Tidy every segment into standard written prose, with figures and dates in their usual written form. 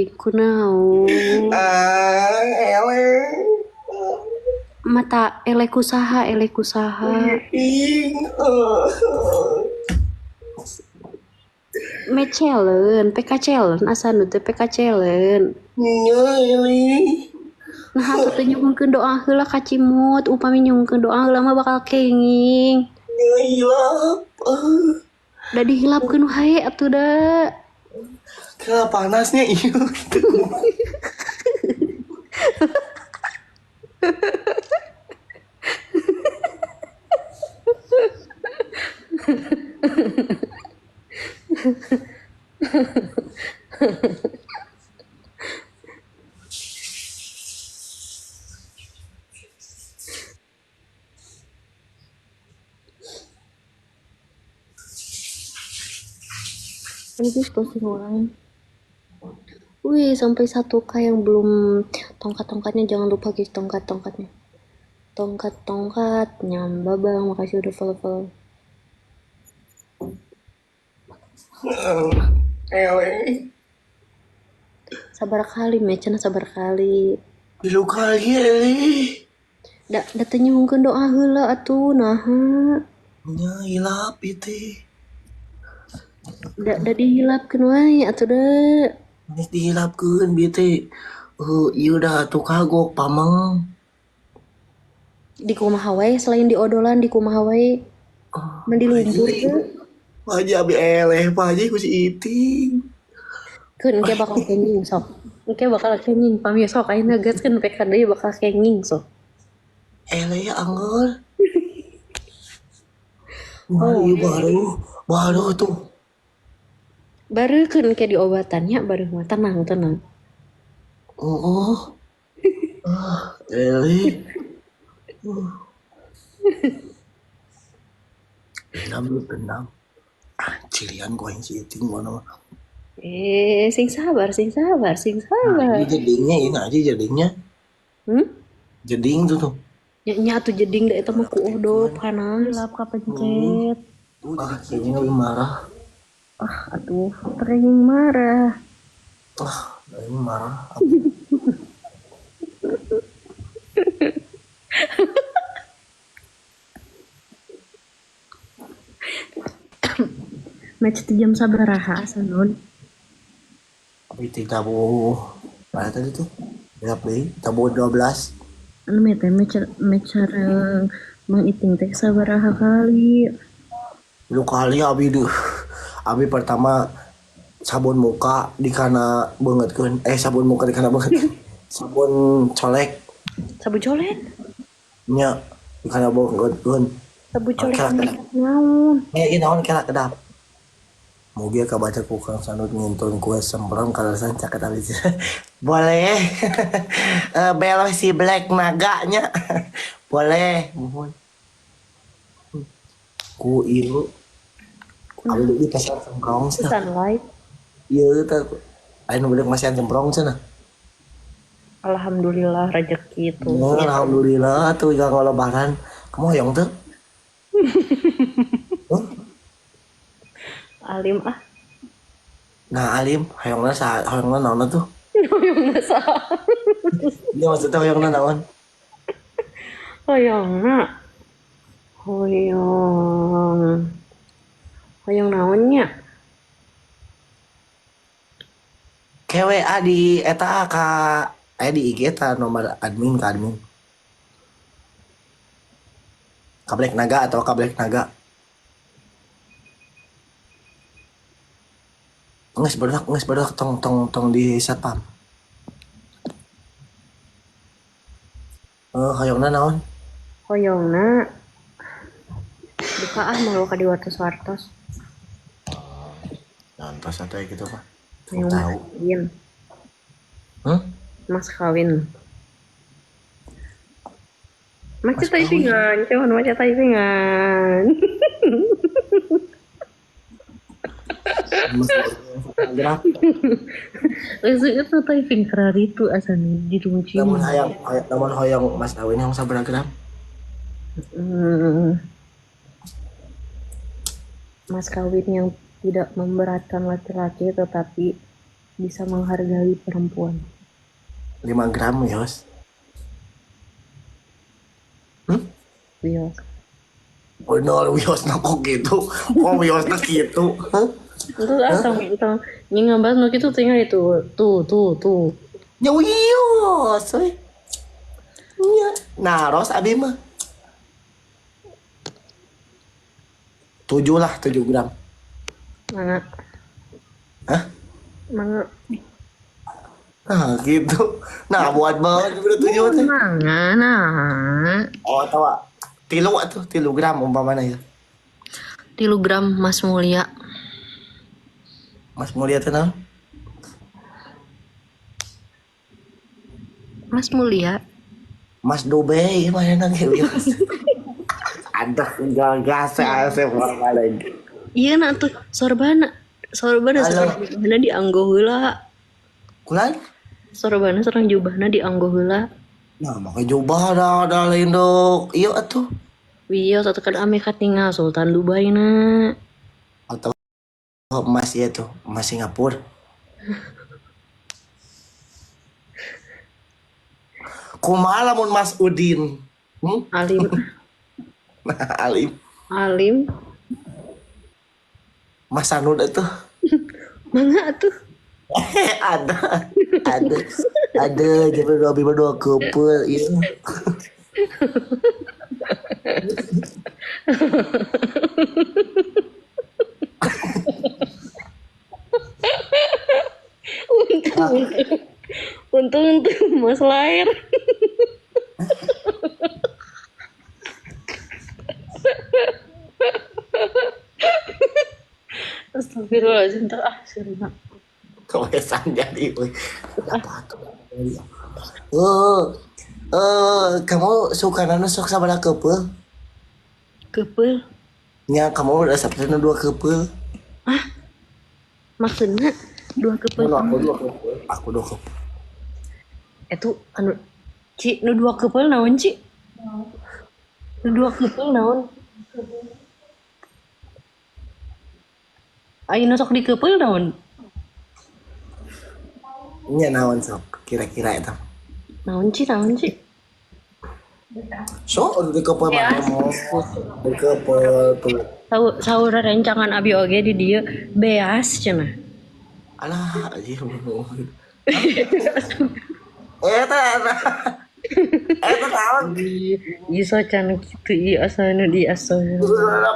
Teuing kunaon. Ah, eleh. Mata eleh kusaha, eleh kusaha. Ing. Me challenge, PK challenge, asa nu teh PK challenge. Nya eleh. Nah, atuh teh nyuhunkeun doa heula ka Cimut, upami nyuhunkeun doa heula mah bakal kenging. Nya hilap. Da dihilapkeun wae atuh da. Kela panasnya ieu. Ini guys posting orang. Wih, sampai 1K yang belum tongkat-tongkatnya, jangan lupa guys tongkat-tongkatnya. Tongkat-tongkatnya, Babang, makasih udah follow-follow. Eleh. Sabar kali, Mecan sabar kali. Tilu kali eleh. Da da teu nyuhunkeun doa heula atuh naha. Nya hilap ieu teh. Da da dihilapkeun wae atuh da. Geus dihilapkeun bieu teh. Ieu dah atuh kagok pameng. Di kumaha wae selain di odolan di kumaha wae. Oh, Mandi lumpur teu. Pak Haji abi eleh, Pak Haji ku si Iting. Keun engke bakal kenging sok. Engke bakal kenging pami sok ayeuna gaskeun PK deui bakal kenging sok. Eleh ya anggur. Wah, Oh. iya baru tuh. Bareukeun engke diobatannya bareuh mah tenang tenang. Oh. Ah, eleh. Dendam lu dendam. Ah, cilian gua yang si Iting mana mah. Sing sabar, sing sabar, sing Nah, sabar. ini jedingnya ini aja jedingnya. Hmm? Jeding tuh tuh. Nya nya atuh jeding da eta mah ku odol panas. Hilap kapencet. Ah, kayaknya lebih marah. Ah, atuh kenging marah. Ah, ini marah. Match di jam sabaraha Sanun? Tapi tidak bu. Mana tadi tuh? Berapa deh? Tabu 12. Anu mete match match sareng Mang Iting teh sabaraha kali. Lu kali abi duh. Abi pertama sabun muka dikana beungeutkeun. Sabun muka dikana beungeut. Sabun colek. Sabun colek? Nya dikana beungeutkeun. Sabun colek Oke, naon? Ieu naon kela kedap. Mugia kabaca ku Kang Sanut ngintun kue semprong kalasan caket alis. Boleh. Belo si Black naganya. Boleh, mohon. Ku ieu. Abi di pasar semprong cenah. Sunlight. Ieu teh aya nu bedek masihan semprong cenah. Alhamdulillah rezeki tuh. Oh, alhamdulillah tuh jang lebaran. Kamu hoyong teu? Huh? Alim ah. Nah, Alim, hoyongna sa hoyongna naon tuh? Hoyongna saha? Iya maksudnya hoyongna naon? Hoyongna. Hoyong. Hoyong naonnya? Ke WA di eta ka di IG eta nomor admin ka admin. Ka Black Naga atau ka Black Naga. Nges barudak tong tong tong di satpam. Hoyongna naon? Hoyongna buka ah mau ka di wartos-wartos. Nontos atau gitu mah. Hoyong Tahu. kawin. Hmm? Mas kawin. Maca typingan, cuman maca typingan. Langsung itu typing kerar itu asalnya di rumah. Namun hayang mas kawin yang sabaraha gram? Mas kawin yang tidak memberatkan laki-laki tetapi Bisa menghargai perempuan. 5 gram yos. Hmm? Wios. Oh, no, wiosna kok gitu? Kok wiosna gitu? Hah? Itu atau atau ini ngebahas nu kitu tinggal itu tuh tuh tuh. Ya wios we. Nya, naros abi mah. 7 lah, 7 gram. Mana? Hah? Mana? Nah, gitu. Nah, buat banget udah 7 teh. Mana? Nah. Oh, tahu. Tilu atuh, 3 gram umpamana ya. 3 gram Mas Mulia. Mas Mulia teh naon? Mas Mulia. Mas Dubai mana ge wios. Ada gas ase lagi. Iya nak tuh sorbana. Sorbana Halo. sareng jubahna dianggo heula. Kulan? Sorbana sareng jubahna dianggo heula. Nah, make jubah dah dah lain dok. Iya atuh. Wios atuh kan ame katingal Sultan Dubai na. Atau emas iya tuh, emas Singapura. Kumaha lamun Mas Udin? Hmm? Alim. Alim. Alim. Mas Sanud itu. Mangga atuh. Ada. Ada. Ada jadi dua bima dua kepel iya. Untung untung untung Mas lahir. Astagfirullahaladzim tuh ah sirna. Kebiasaan jadi euy. Apa tuh? Kamu suka nanu sok sabaraha kepeul? Kepeul. Nya kamu udah sabtu dua kepeul. Ah. Maksudnya dua kepeul. Aku dua kepeul. Aku dua kepeul. Itu anu Ci, nu dua kepeul naon, Ci? Nu dua kepeul naon? Ayeuna sok dikepeul naon? Nya naon sok kira-kira eta. Naon Ci, naon Ci? So, udah dikepeul mana mau? Dikepeul tuh. Saur rencangan abi oge di dieu beas cenah. Alah, anjir. Eta eta. Eta naon? Bisa can kitu ieu asana di asana.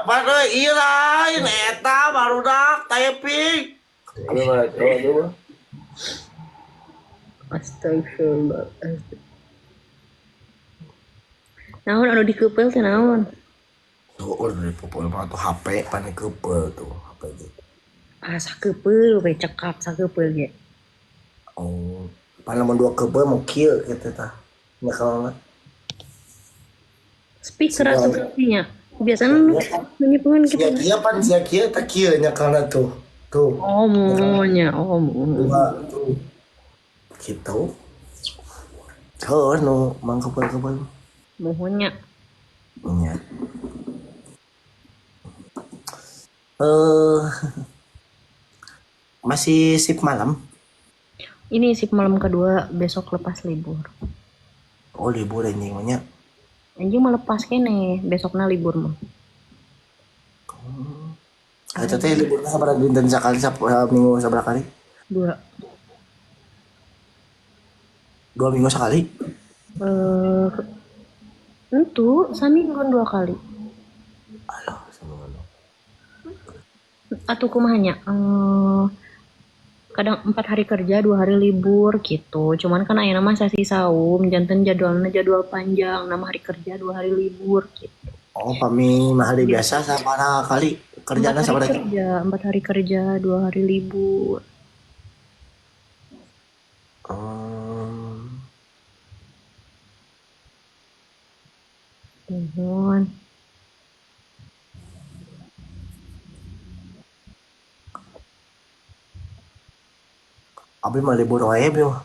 Pada iya lain eta barudak typing. Aduh, aduh. Astagfirullah. Naon anu dikepeul teh naon? Tuh, udah dikepeul mah tuh HP pan dikepeul tuh HP gitu. Ah sakepeul we cekap sakepeul ge. Oh, pan lamun dua kepeul mau kieu kitu tah. Nya kalau Speaker atuh nya. Biasana nu nyipeun kitu. sia kieu pan sia kieu tah kieu nya kana tuh. Tuh. Oh, nya, oh. Dua tuh. Gitu. Heuh nu mang kepeul-kepeul. Muhun nya. Nya. Masih sip malam? Ini sip malam kedua, besok lepas libur. Oh, libur anjing mah nya. Anjing mah lepas kene, besokna libur mah. Eta teh liburna sabaraha dinten sakali minggu sabaraha kali? 2. 2 minggu sekali? Entu saminggu 2 kali. Alah, saminggu. Atuh kumaha nya? Kadang 4 hari kerja, 2 hari libur gitu. Cuman kan ayeuna mah sasi saum, janten jadwalna jadwal panjang, 6 hari kerja, 2 hari libur gitu. Oh, pami mah hari biasa sabaraha kali kerjana 4 hari sabaraha? kerja, 4 hari kerja, 2 hari libur. Nuhun. Abi mah libur wae abi mah.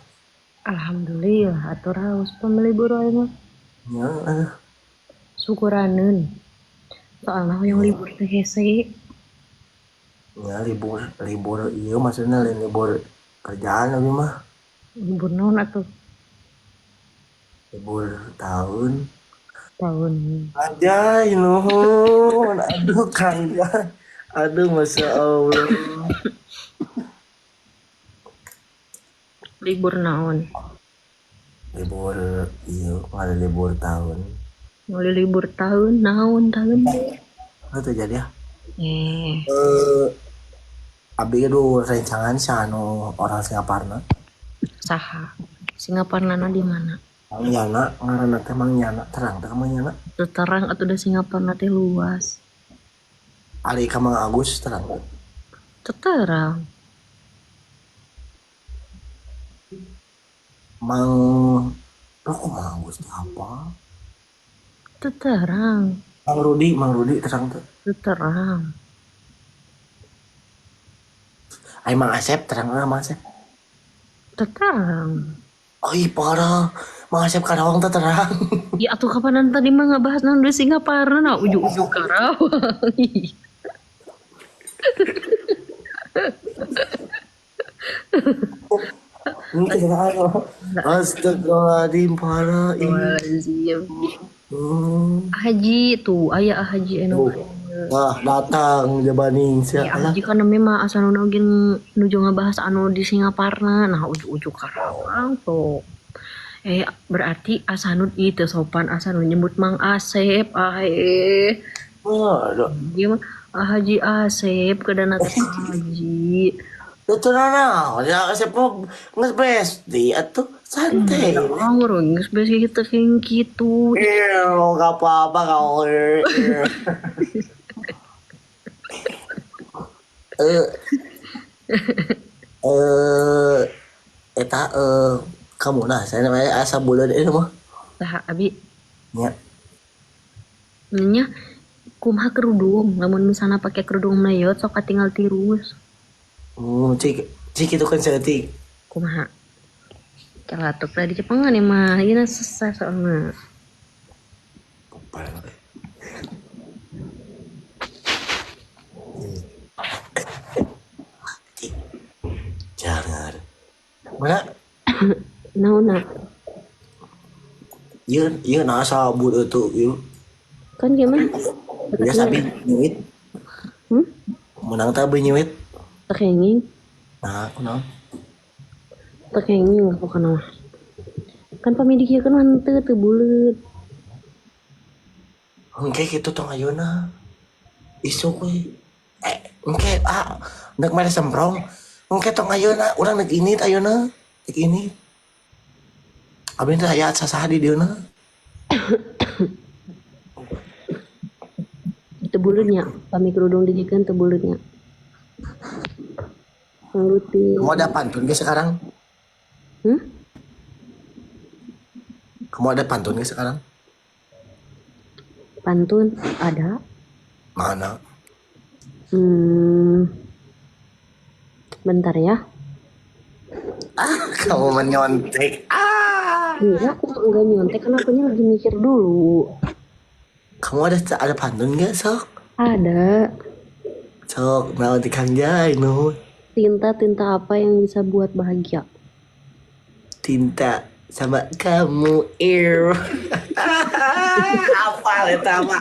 Alhamdulillah atuh raos pami libur wae mah. Nya, aduh. Syukuraneun. Soalna hoyong libur teh hese. Nya libur, libur ieu maksudna lain libur Kerjaan abi mah. Libur naon atuh? Libur tahun. Tahun. Anjay, nuhun. Aduh, Kang Jai. Aduh, Masya Allah. Libur naon? Libur, iya, ada libur tahun. Mulai libur tahun, naon tahun teh? Itu jadi ya. Eh, Eh, abi aduh rencangan si anu orang Singaparna. Saha? Singaparna di mana? Mang Yana, ngaranna teh Mang Yana, terang teh Mang Yana. Teu terang atuh da Singaparna teh luas. Ali ka Mang Agus terang teh. Teu terang. Mang, loh kok Mang Agus teh apa? Teu terang. Mang Rudi terang teh. Teu terang. Ai Mang Asep terang teh Mang Asep. Teu terang. Oh iya parah, Mang Asep Karawang teh terang. Ya atuh kapanan tadi mah ngabahas naon di Singaparna nah ujug-ujug Karawang. Ini kenapa? Astagfirullahaladzim parah ini. Astagfirullahaladzim. Haji tuh, aya Haji anu. Wah, datang jabaning Ya sia. Haji kan memang asa nu oge nuju ngabahas anu di Singaparna, nah ujug-ujug Karawang tuh. Berarti Asanud ieu teu sopan Asanud nyebut Mang Asep ah eh. Wah, aduh. Dia mah Haji Asep kedana teh Haji. Itu naon, ya Asep mah geus besti atuh santai. Ah, urang geus bes kitu kayak gitu. Iya, gak apa-apa kau. Eh, eta kamu nah, saya namanya asa bulan ini mah. Saha abi? Nya. Nya kumaha kerudung, lamun misalna pake kerudung melayot sok katinggal tirus. Cik, cik itu kan seeutik. Kumaha? Calatuk tadi cepengan ya mah, ieu susah soalna. Cik. Jangan. Mana? Naonna? Ieu, ieu nah asa bulan itu, ieu. Kan gimana? Biasa abi nyuit. Hmm? Menang teh abi nyuit. Teu kenging. Nah, kunaon? Teu kenging pokona mah. Kan pami dikieukeun mah henteu teu buleut. Engke kitu tong ayeuna. Isuk we. Engke ah nek mere semprong. Engke tong ayeuna urang nek ini ayeuna. Nek ini. Abi teh aya sasaha di dieuna. Teu buleutnya, pami kerudung dikieukeun teu buleutnya. Ngeluti. Kamu ada pantun gak sekarang? Hmm? Kamu ada pantun gak sekarang? Pantun ada. Mana? Bentar ya. Ah, kamu menyontek. Ah. Enggak, aku enggak nyontek karena akunya lagi mikir dulu. Kamu ada pantun gak, Sok? Ada. Sok, mau di Kang Jai, nuhun. Tinta-tinta apa yang bisa buat bahagia? Tinta sama kamu, ew. Apa eta mah?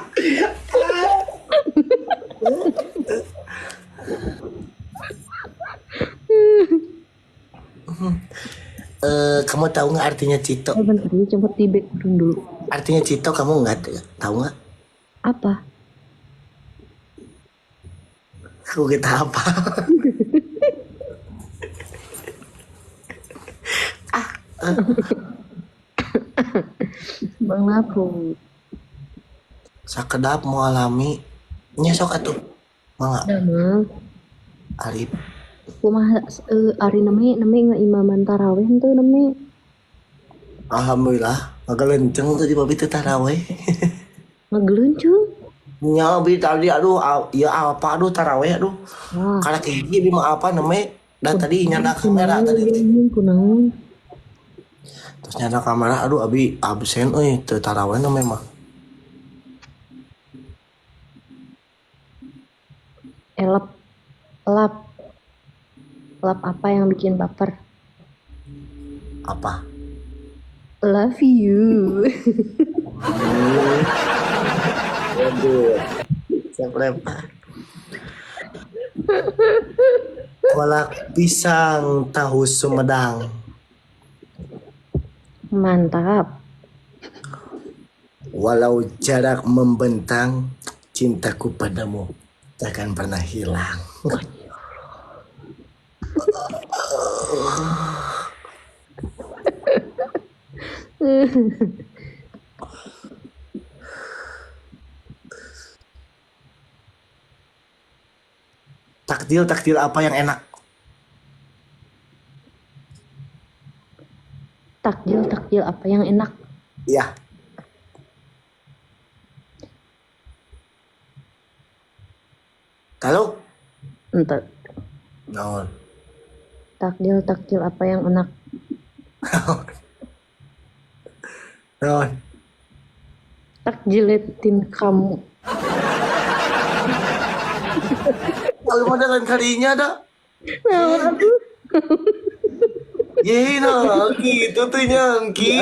Kamu tahu nggak artinya Cito? Bentar, ini coba di background dulu. Artinya Cito kamu nggak tahu nggak? Apa? Aku kita apa? Bang Lapu. Sakedap mau alami nyesok atuh. Mangga. Damang. Arif. Kumaha ari name name ngaimaman taraweh henteu name. Alhamdulillah, ngagelenceng tadi babi teu taraweh. Ngagelenceng? Nya abi tadi aduh ya apa aduh taraweh aduh. Wah. Karena hiji bi mah apa name dan tadi nyanda kamera tadi teh. Kunaon? Terus nyanda kamera aduh abi absen euy teu taraweh name mah. Elap lap. Lap apa yang bikin baper? Apa? Love you. Waduh. Siap lempar. Kolak pisang tahu Sumedang. Mantap. Walau jarak membentang, cintaku padamu takkan pernah hilang. Takdil-takdil apa yang enak? Takjil-takjil apa yang enak? Iya. Kalau? Entar. Naon? Takjil-takjil apa yang enak? Naon? Takjiletin kamu. Kalau mau jalan kalinya dah. Naon atuh? Ye, nah, gitu tuh nyangki.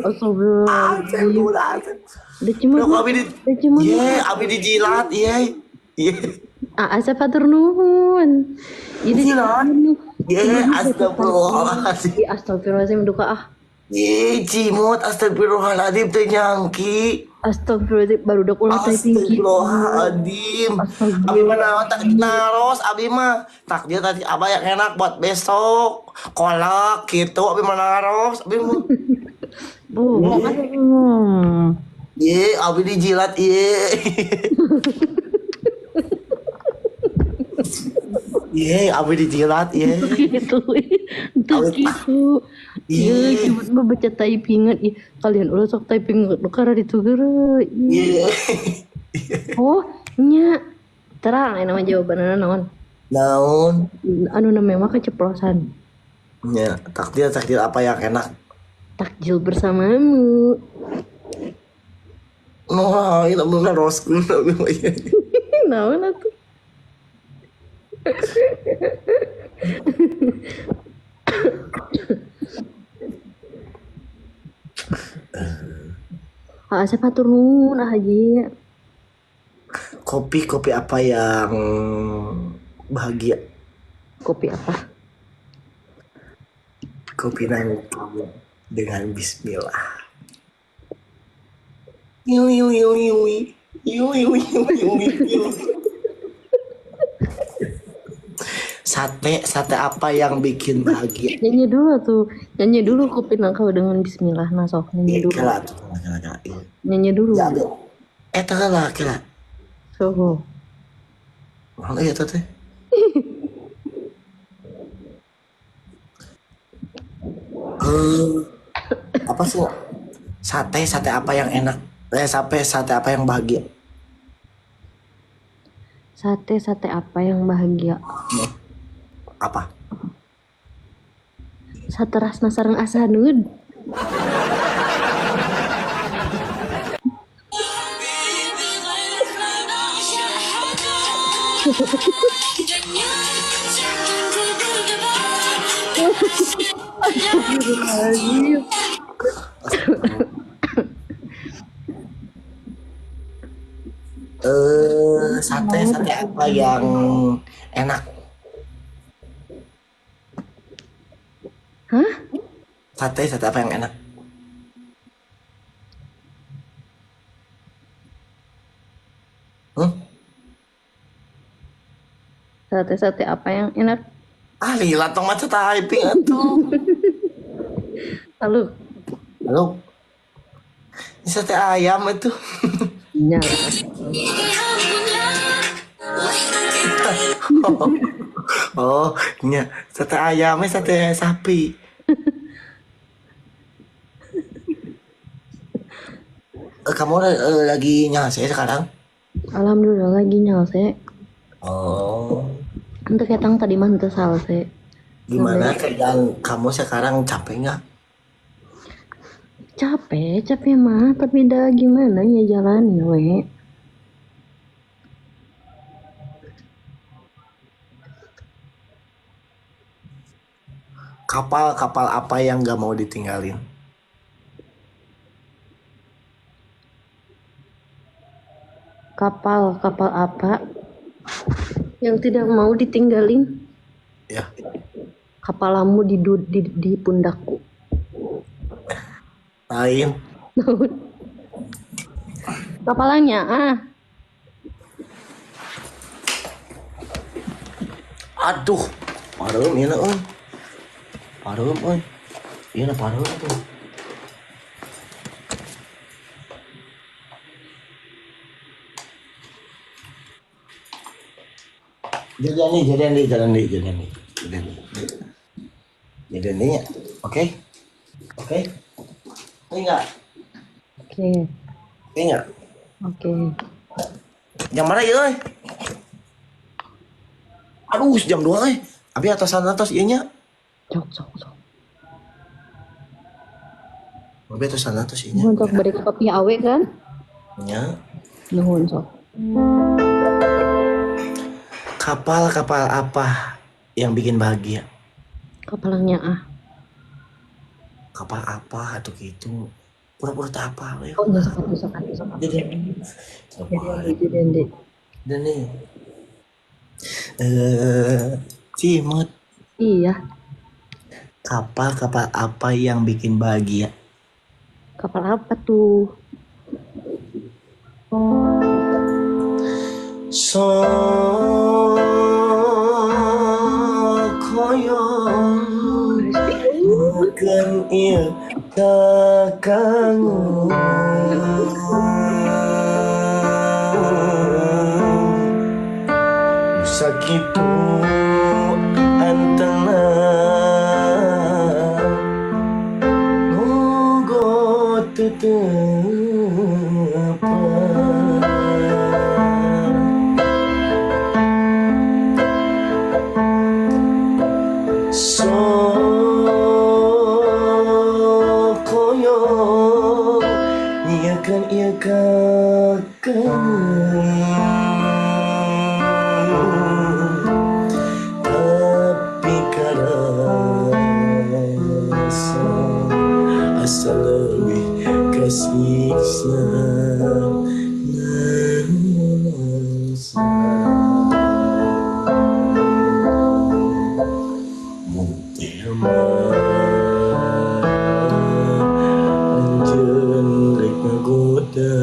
Astagfirullahaladzim. Udah cuma, udah cuma. Ye, abi dijilat, ye. Ye. Asep hatur nuhun. Jadi Jilat. Ye, astagfirullahaladzim. Astagfirullahaladzim duka ah. Ye, cimut astagfirullahaladzim teh nyangki. Astagfirullahaladzim baru udah ulah typing gitu. Astagfirullahaladzim. Abi mah naon tak naros abi mah takdir tadi apa yang enak buat besok. Kolak gitu abi mah naros abi mah. Bu. Ye, abi dijilat ye. Ye, abi dijilat ye. Gitu. Tuh gitu. Iya, cuma membaca typingan. Ih, kalian ulah sok typing karena itu geura. Iya. Oh, nya. Terang ini mah jawabanna naon? Naon? Anu namanya mah keceplosan. Ya, takdir takdir apa yang enak? Takjil bersamamu. Nah, itu belum naroskeun abi mah. Naon atuh? Asep hatur nuhun ah Haji. Kopi-kopi apa yang bahagia? Kopi apa? Kopi nangka dengan bismillah. Yui yui yui yui yui yui yui yui. Sate, sate apa yang bikin bahagia? Nyanyi dulu tuh, nyanyi dulu kopi nangka dengan bismillah, nah sok nyanyi dulu. Kela, Nyanyi dulu. Ya, kela, kela. So. Mana ya teh? Apa sih? Sate, sate apa yang enak? Sate, sate apa yang bahagia? Sate, sate apa yang bahagia? Apa? Saterasna sareng Asanud. Sate, sate apa yang enak? Hah? Sate, sate apa yang enak? Hmm? Sate-sate apa yang enak? Ah, lila tong maca typing atuh. Halo. Halo. Ini sate ayam itu. Nya. Oh, nya sate ayamnya sate sapi. Kamu lagi nyalse sekarang? Alhamdulillah lagi nyalse. Oh. Untuk ketang tadi mah henteu salse. Gimana kerjaan kamu sekarang, capek nggak? Capek, capek mah, tapi dah gimana ya jalan ya we. Kapal-kapal apa yang gak mau ditinggalin? Kapal, kapal apa yang tidak mau ditinggalin? Ya. Kapalamu di pundakku. Lain. Kapalnya, ah. Aduh, pareum ieu euy. Pareum euy. Ieu pareum tuh. Jalan nih, jalan nih, jalan nih, jalan nih. Jalan nih. Jalan nih ya. Oke. Oke. Ini enggak? Oke. Ini enggak? Oke. Yang mana ya, euy? Aduh, jam 2 euy. Abi atasan atas ieu nya. Sok sok sok. Abi atasan atas ieu nya. Nuhun sok bari ka papi awe kan? Nya. Nuhun sok. Kapal-kapal apa yang bikin bahagia? Kapalnya ah. Kapal apa atau gitu? Pura-pura tak apa we. Oh, enggak sok sok sok. Jadi Jadi dan nih. Cimut. Iya. Kapal-kapal apa yang bikin bahagia? Kapal apa tuh? Sokoyong bukan ieu kakangu. Sakitu antena nugo tetepan. Sokoyo nyiakan ieu kakangu. Tapi karasa asa leuwih kasiksa nangsa. Anjeun rek ngagoda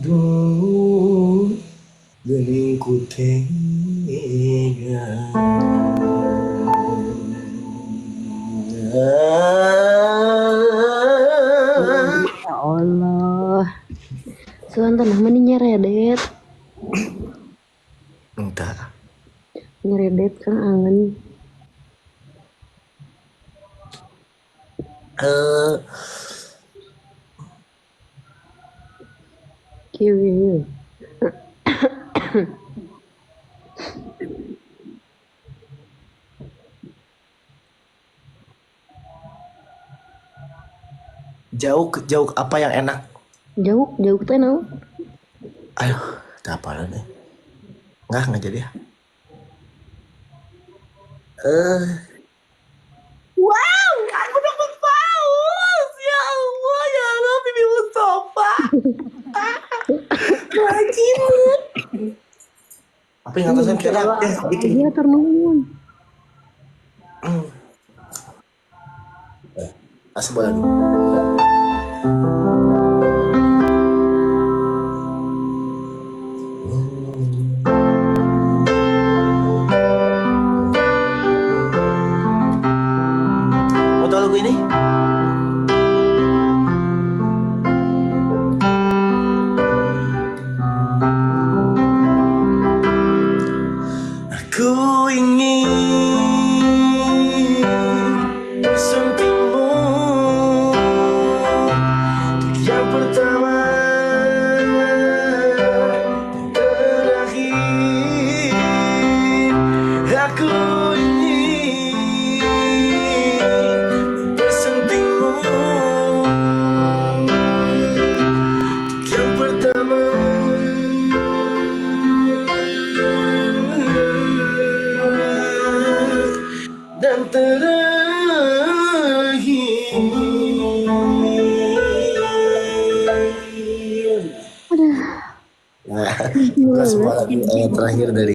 duh geuning ku tega. Ya Allah. Suanten mah meni nyeredet. Entah. Nyeredet kan angen. Kiwi. Jauh jauh apa yang enak? Jauh, jauh teh naon? Aduh, tak apa nih. Nggak jadi ya. Wow, aku dapat paus. Ya Allah, ya Allah, Bibi Mustafa. Rajin. Apa yang atasan kira? Bikin. Iya, ternuhun. Sebuah lagu. Mau tahu lagu ini? Aku ingin bersentuhmu untuk yang pertama dan terakhir. Aku ingin bersentuhmu Nah, itulah sebuah lagu terakhir dari